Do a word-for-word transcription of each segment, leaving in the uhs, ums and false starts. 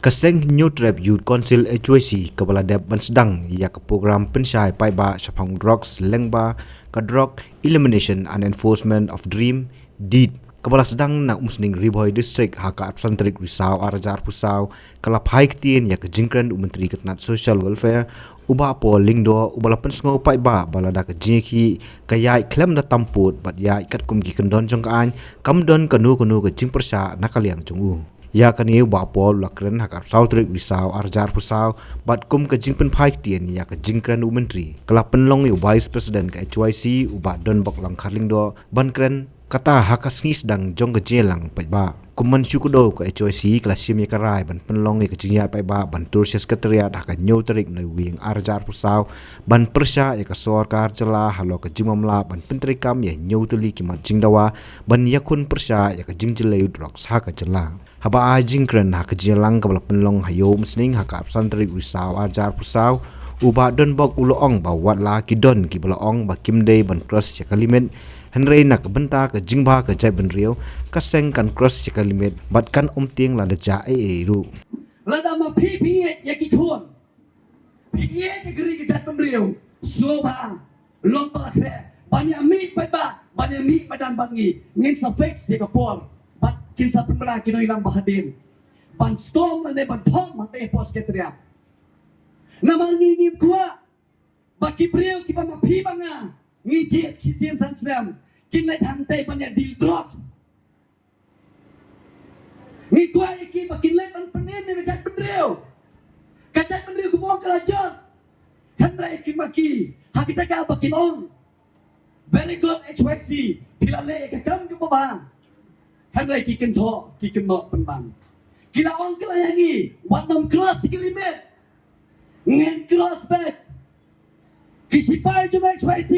Ka seng Hynñiewtrep Youth Council H Y C kaba la dep ban sdang ïa ka program pynshai paidbah shaphang drugs lyngba ka Drug Elimination and Enforcement of Dream, DEED, kaba la sdang na Umsning, Ri Bhoi District ha ka arphew san tarik Risaw arhajar arphew saw, ka la phai ktien ïa ka jingkren u Myntri ka tnat Social Welfare, u Bah Paul Lyngdoh, uba la pynsngew paidbah ba lada ka jingïakhih ka ïaid khlem da tam pud bad ïaid katkum ki kyndon jong ka aiñ, kam don kano kano ka jingpyrshah na ka liang jong u. Ïa kane u Bah Paul u la kren ha ka arphew saw tarik Risaw arhajar arphew saw, bad kum ka jingpynphai ktien ïa ka jingkren u Myntri, ka la pynlong ïa u Vice President ka H Y C, u Bah Donbok Langkhar Lyngdoh, ban kren kata ha ka sngi sdang jong ka jingïalang paidbah. Kum ban shu kdew, ka H Y C ka la shim ïa ka rai ban pynlong ïa ka jingïaid paidbah ban tur sha Secretariat ha ka hynñiew tarik Naiwieng arhajar arphew saw, ban pyrshah ïa ka sorkar jylla halor ka jingmamlah ban pyntreikam ïa hynñiew tylli ki mat jingdawa ban ïakhun pyrshah ïa ka jingjyllei u drugs ha ka jylla. Haba ai jingkren ha ka jingïalang kaba la pynlong ha Ïew Umsning ha ka arphew san tarik Risaw arhajar arphew saw, u Bah Donbok u la ong ba watla ki don kiba la ong ba kim dei ban cross ïa ka limit, hynrei na ka bynta ka jingbha ka jaitbynriew, ka seng kan cross ïa ka limit bad kan ym tieng lada jia ei ei ruh. Lada ma phi phi ïeit ïa ki khun, phi ïeit ïa ka ri ka jaitbynriew, sngewbha long ba la khreh ban ïa mih paidbah, ban ïa mih madan bad ngi, ngin sa fix ïa ka por bad kin sa pynbna ki nongïalam ba hadien ban sdom lane ban thom hangtei hapoh Secretariat. Namar ngi ngim kwah ba ki briew kiba ma phi ma nga ngi jied shisien san snem kin leit hangtei ban ïa deal drugs. Ngi kwah ïa ki ba kin leit ban pynim ïa ka jaitbynriew. Ka jaitbynriew kumno ka la jot. Hynrei ki ma ki ha kita ka ba kin ong, very good H Y C, phi la leh ïa ka kam kaba bha. Hynrei ki kynthoh ki kynnoh pynban. Ki la ong ki la ïa ngi, wat nym cross ïa ka limit. Ngin cross beit. Ki sipai jong H Y C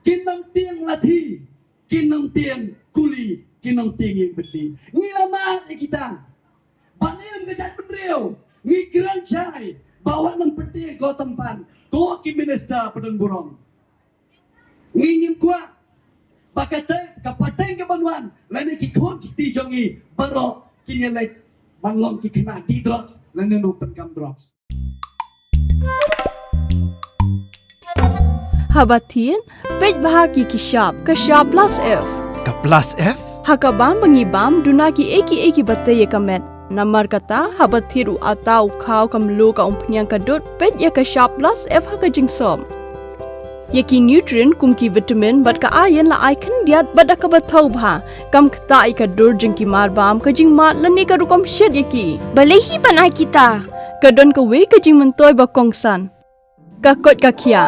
kin nym tieng lathi, kin nym tieng kuli, kin nym tieng ïing byndi. Ngi la mad ïa kita. Ban im ka jaitbynriew, ngi kren shai ba wat nym pyntieng ko tympan, ko ki minister ba don burom. Ngi ngim kwah ba ka te-, ka pateng kaban wan lane ki khun ki kti jong ngi baroh kin ïa leit ban long ki khynnah dih drugs lane nongpynkam drugs. Haba thied, peit bha ki ki shap, ka shap plus F. Ka plus F? Ha ka bam ba ngi bam, duna ki ei ki ei kiba tei ïa ka met. Namar kata, haba thied u atta, u khaw, ka mluh, ka umphniang, ka dud, peit ïa ka shap plus F ha ka jingsop. Ïa ki nutrient kum ki vitamin bad ka iron la ai khyndiat bad da kaba thaw bha. Kam ktah ïa ka dur jong ki mar bam, ka jingmad lane ka rukom shet ïa ki. Balei hi ban ai kita? Ka don kawei ka jingmyntoi ba kongsan. Ka koit ka khiah.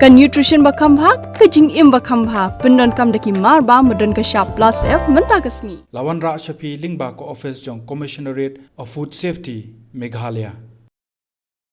Ka nutrition ba kham bha, ka jingim ba kham bha. Pyndonkam da ki mar bam ba don ka shap plus F mynta ka sngi. La wanrah sha phi lyngba ka office jong Commissionerate of Food Safety, Meghalaya.